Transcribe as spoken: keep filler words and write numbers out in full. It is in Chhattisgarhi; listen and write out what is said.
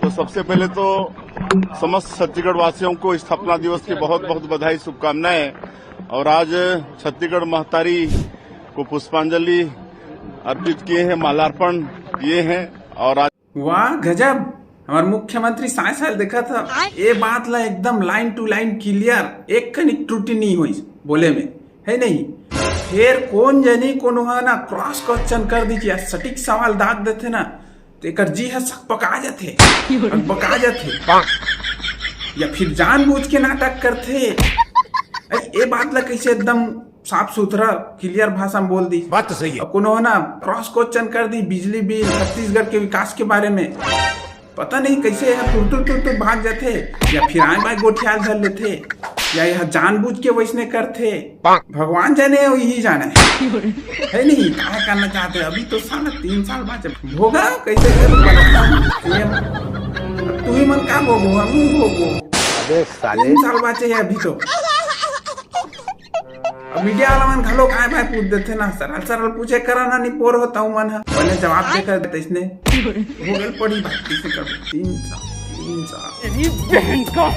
तो सबसे पहले तो समस्त छत्तीसगढ़ वासियों को स्थापना दिवस की बहुत बहुत बधाई, शुभकामनाएं। और आज छत्तीसगढ़ महतारी को पुष्पांजलि अर्पित किए हैं, मालार्पण किए हैं। और आज वाह गजब, हमारे मुख्यमंत्री साय साय देखा था। ये बात ला एकदम line to line clear, एक कनिक त्रुटि नहीं हुई बोले में, है नहीं? फिर कौन जनी कोनो ह ना cross question कर दीजिए, सटीक सवाल दाग देथे ना, तो एकर जी ह सकपका जाथे, बका जाथे, या फिर जानबूझ के नाटक करथे। अरे, ये बात ला कैसे एकदम साफ सुथरा clear भाषा में बोल दी? बात तो सही है। अब कोनो ह ना cross question कर दी बिजली बिल, छत्तीसगढ़ के विकास के बारे में। पता नहीं कैसे यह तुरतुर तुरतुर भाग जाथे, या फिर आए बाय गोठियाल धर लेथे, या यह जानबूझ के वैसने करथे। भगवान जाने, यही जाने, है नहीं? क्या करना चाहते? अभी तो साला तीन साल बाद जब भोगा कैसे कर, तू ही मन का भोगो, हम ही भोगो। अबे साले। तीन साल बाचे हे अभी तो। अब मीडिया वाला मन घलो काय भाई पूछ देथे ना, सरल सरल पूछे करा ना, निपोर हो तऊ मन ह बने जवाब दे कर देते इसने। हो गल पड़ी भाई, किसी कर तीन साल, तीन साल।